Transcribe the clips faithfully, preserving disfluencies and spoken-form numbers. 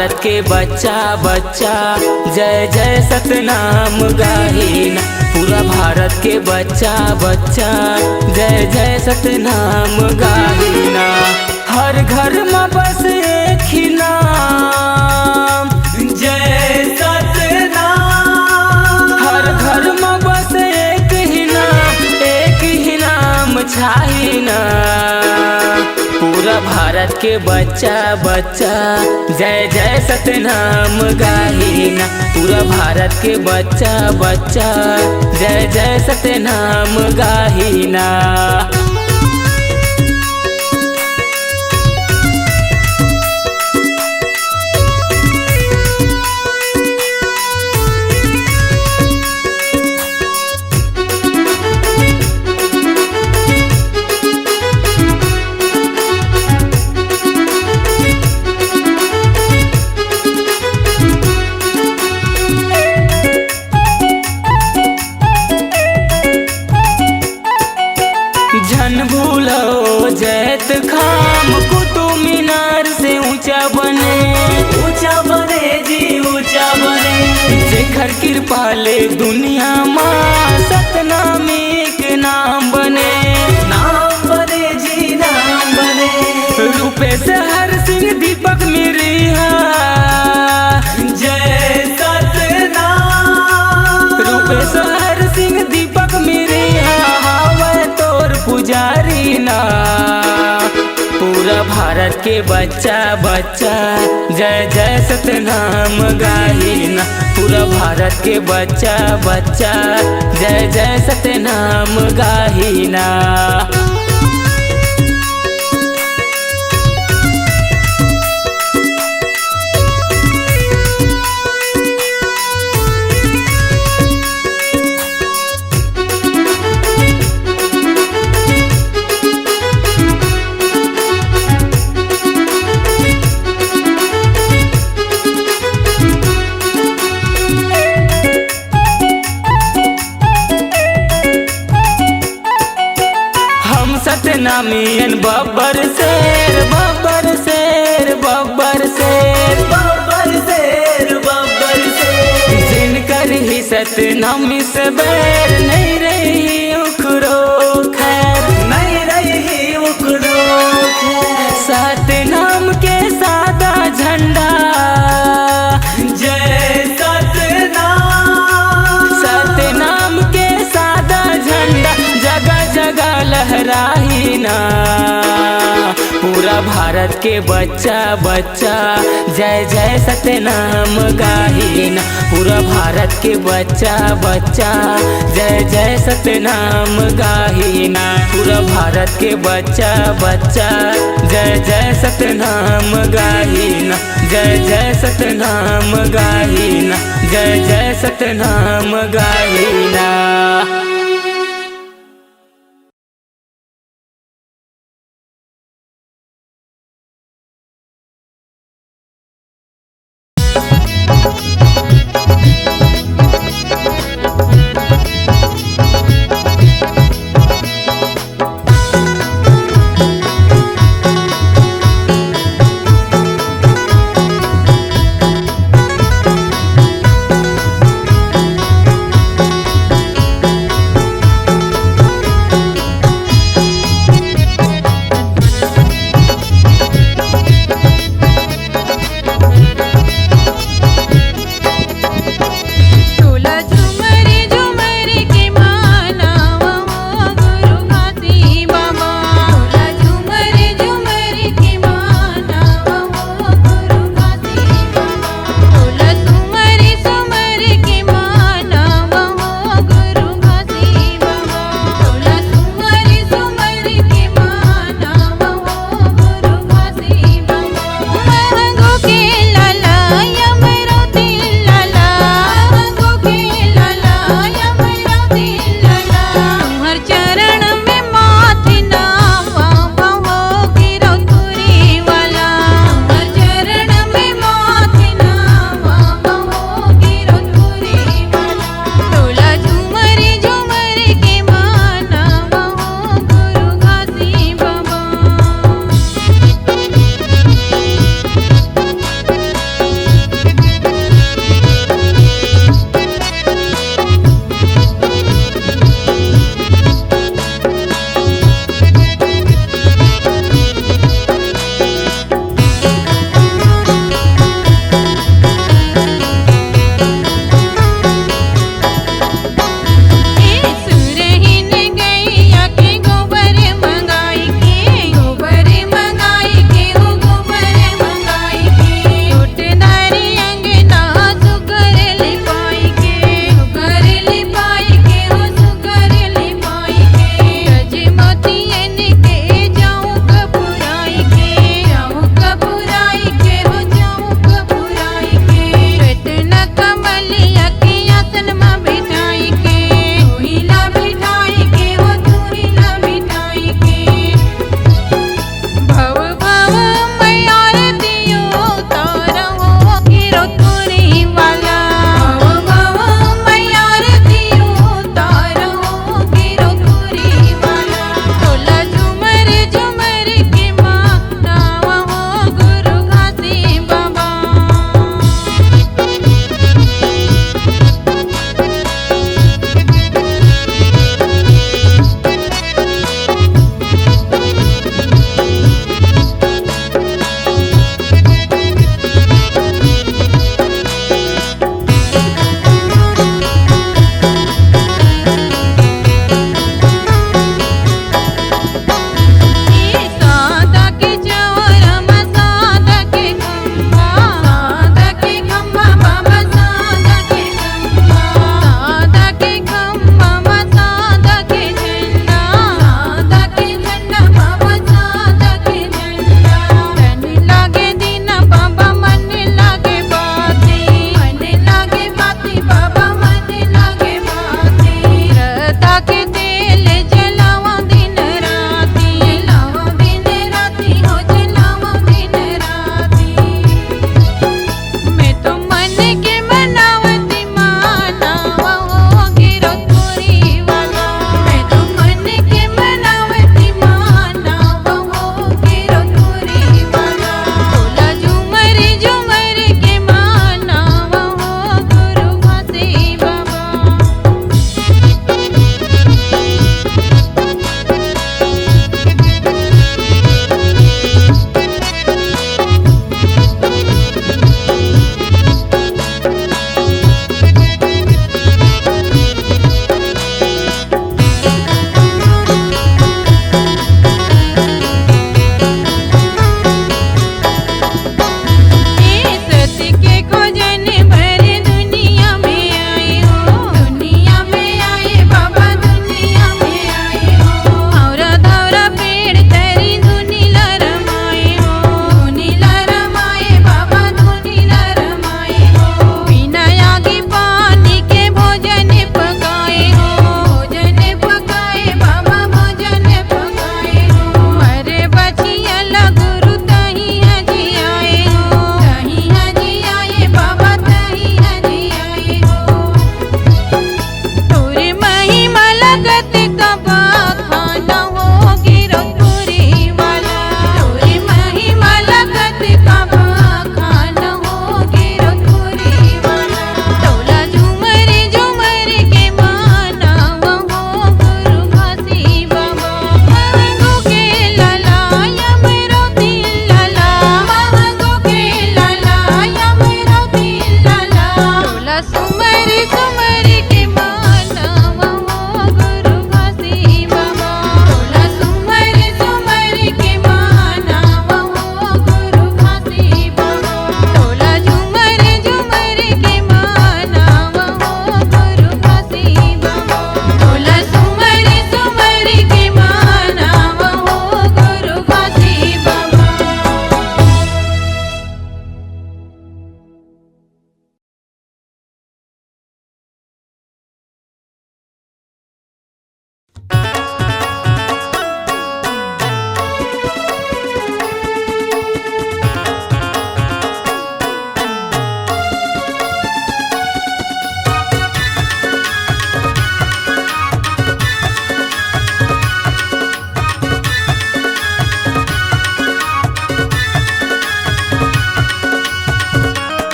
भारत के बच्चा बच्चा जय जय सतनाम गाही ना। पूरा भारत के बच्चा बच्चा जय जय सतनाम गाही ना। हर घर म बस एक ही नाम, जय सतनाम। हर घर म बस एक ही नाम, एक ही नाम छाही ना। पूरा भारत के बच्चा बच्चा जय जय सतनाम गाही ना। पूरा भारत के बच्चा बच्चा जय जय सतनाम गाही ना। झन भूलो जैत खाम कुतुब मीनार से ऊंचा बने, ऊंचा बने जी, ऊंचा बने। जेखर कृपा ले दुनिया मा सतनामी के नाम बने, नाम बने जी, नाम बने। रूपेश हर सिंह दीपक मिरिहा, जय सतनाम। रूपेश हर सिंह दीपक मिरिहा, हावय तोर पुजारी ना। पूरा भारत के बच्चा बच्चा जय जय सतनाम गाही ना। पूरा भारत के बच्चा बच्चा जय जय सतनाम गाही ना। हम सतनामियन बब्बर शेर, बब्बर शेर, बब्बर शेर, बब्बर शेर, बब्बर शेर। जिनकर ही सतनामी से बैर, नहीं रही उखरो खैर, नहीं रही उखरो खैर। सतनाम के सादा झंडा, जय सतनाम। सतनाम के सादा झंडा जगह जगह लहराही ना। पूरा भारत के बच्चा बच्चा जय जय सतनाम गाही ना। पूरा भारत के बच्चा बच्चा जय जय सतनाम गाही ना। पूरा भारत के बच्चा बच्चा जय जय सतनाम गाही ना। जय जय सतनाम गाही ना। जय जय सतनाम गाही ना।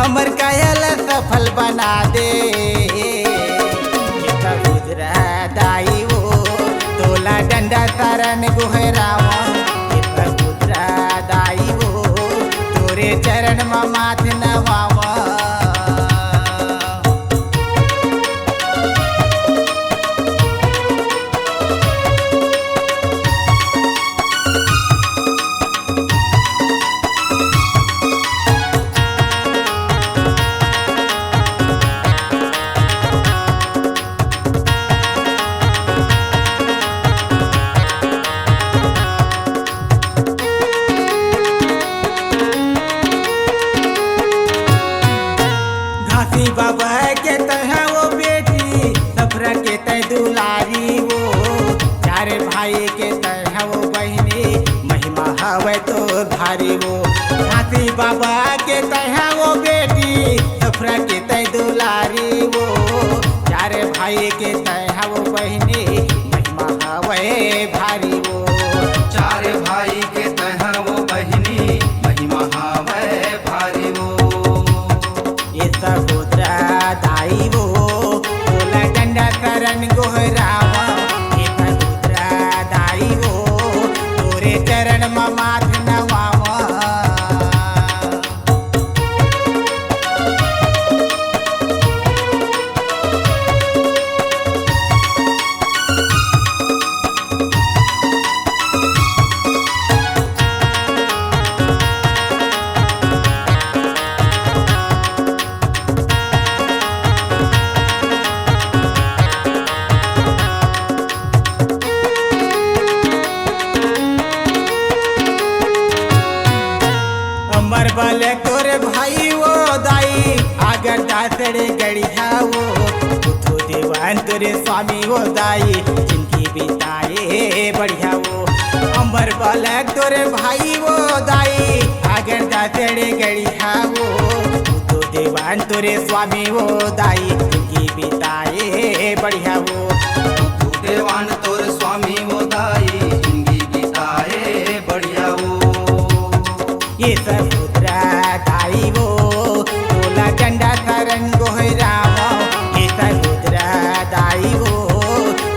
हमर काया ल सफल बना दे। हे समुद्र दाई वो, तोला डंडा सरन गोहरावं। हे समुद्र दाई वो, तोरे चरण म माथ नवावं। घासी बाबा के तैं हव वो बेटी, सफरा के तैं दुलारी वो। चार भाई के तैं हव वो बहिनी, महिमा हवय तोर भारी वो। घासी बाबा के तैं हव वो बेटी, सफरा के तैं दुलारी वो। चार भाई के तैं हव वो बहिनी, महिमा हवय भारी वो। चार भाई के तैं हव वो बहिनी, महिमा हवय भारी वो। हे समुद्र दाई वो, तोला डंडा सरन गोहरावं। हे समुद्र दाई वो, तोरे चरण म माथ नवावं। अमर बल तोरे भाई वो दाई, आगर दासड़े गढ़िया वो। बुद्धू देवान तोरे स्वामी वो दाई, जिनगी बिताए बढ़िया वो। अमर बल तोरे भाई वो दाई, आगर दासड़े गढ़िया वो। बुद्धू देवान तोरे स्वामी वो दाई, जिनगी बिताए बढ़िया वो। बुद्धू देवान तोर स्वामी वो दाई, जिनगी बिताए बढ़िया वो। हे समुद्र दाई वो, तोला डंडा सरन गोहरावं। हे समुद्र दाई वो,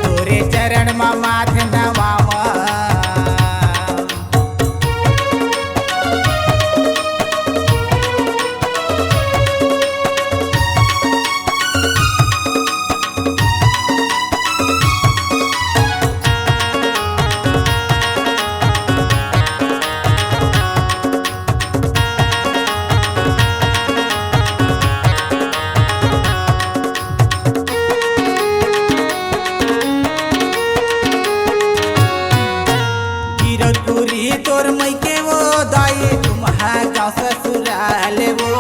तोरे चरण म माथ नवावं। गिरौदपुरी तोर मइके वो दाई, तुम्हार गाँव ससुराल वो।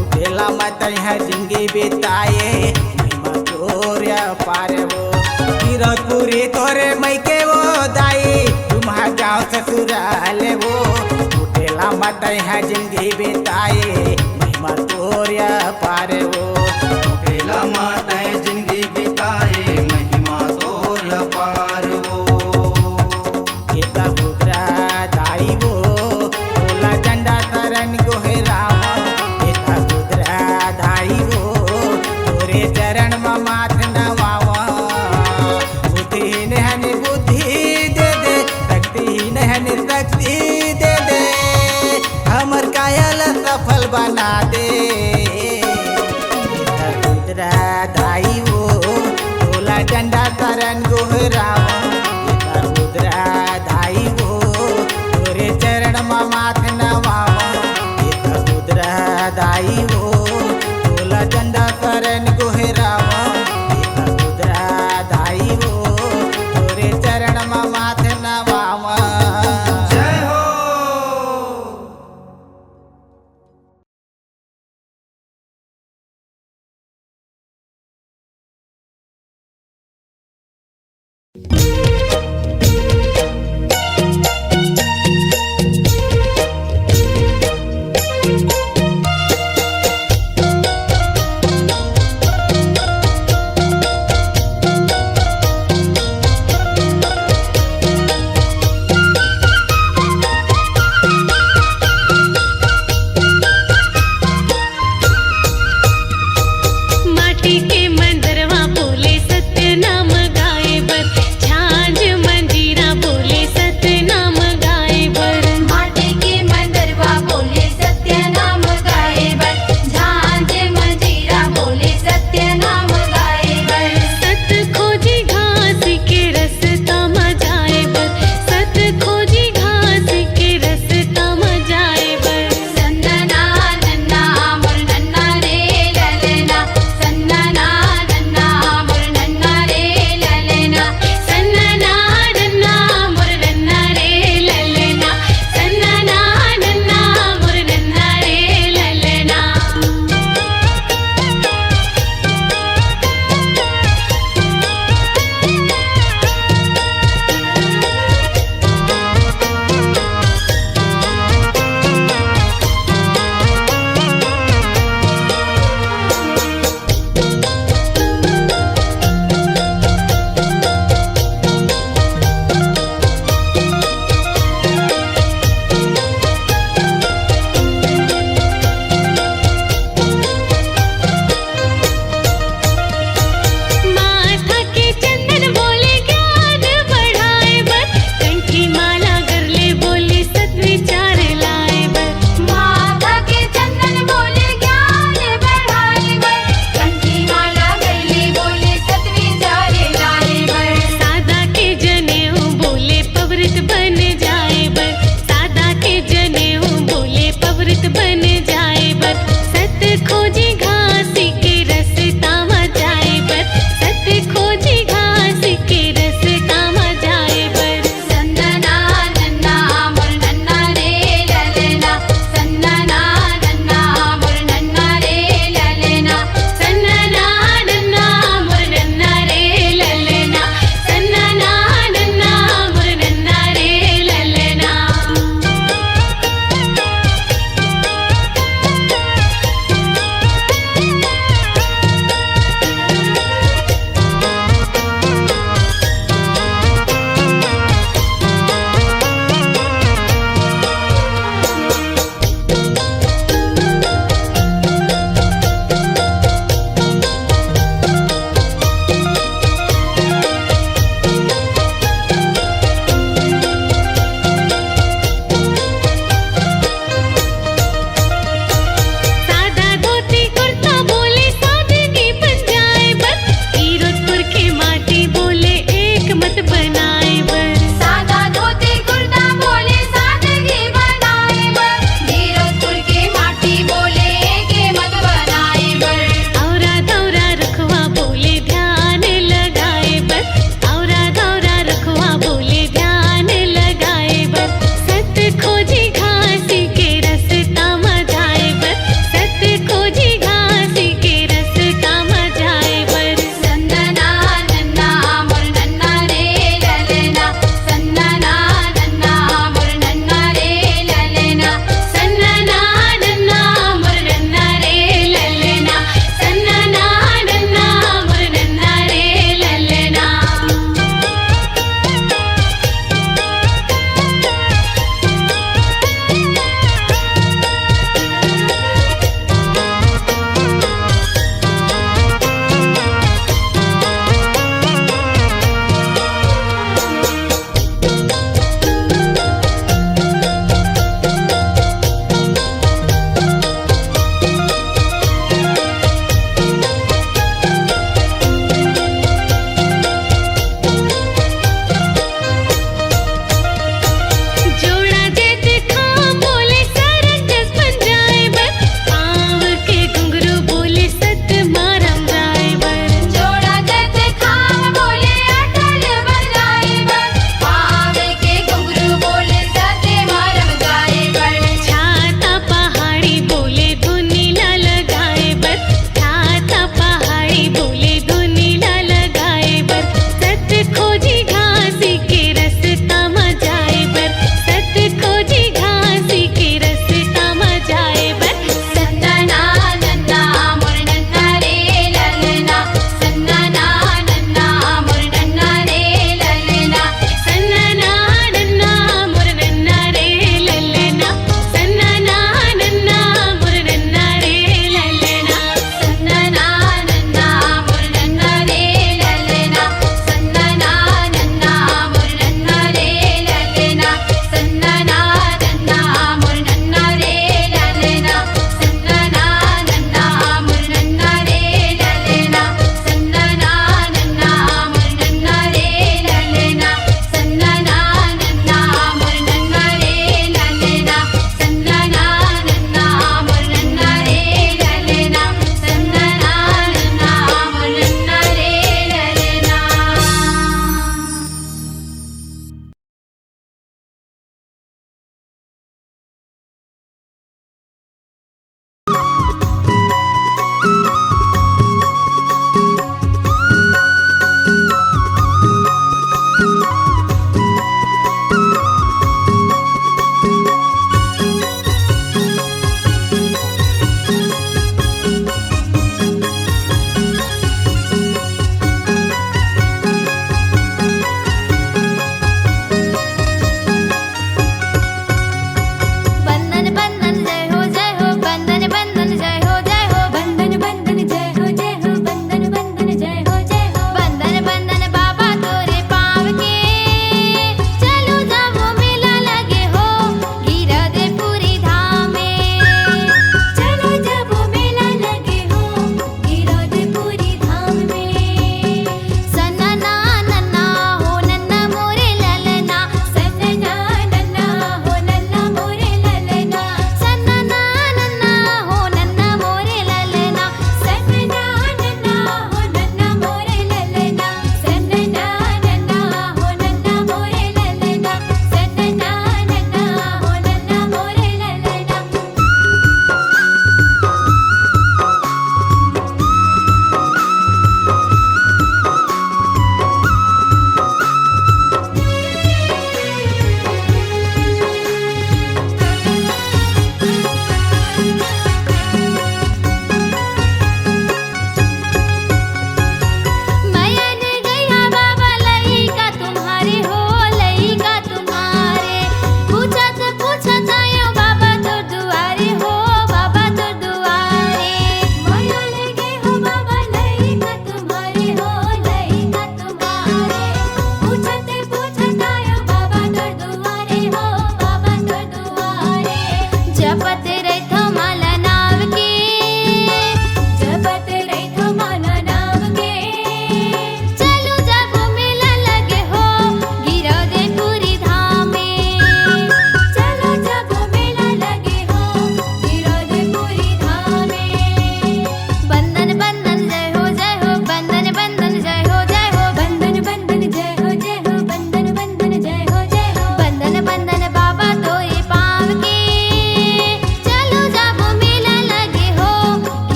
उठेला म तैं ह जिनगी बिताए, महिमा तोर अपार वो। गिरौदपुरी तोर मइके वो दाई, तुम्हार गाँव ससुराल वो। उठेला म तैं ह जिनगी बिताए, महिमा तोर अपार वो। उठेला म तैं जिनगी बिताए, महिमा तोर अपार वो। हे समुद्र दाई वो, तोला डंडा सरन गोहरावं। हे समुद्र दाई वो, तोरे चरण म माथ नवावं। बुद्धिहीन हन बुद्धि दे दे, शक्तिहीन हन शक्ति दे दे, हमर काया ल सफल बना दे। हे समुद्र दाई वो, तोला डंडा सरन गोहरावं। हे समुद्र दाई वो, तोरे चरण म माथ नवावं। हे समुद्र दाई वो, तोला डंडा सरन गोहरावं। हे समुद्र दाई वो, तोरे चरण म माथ नवावं। जय हो।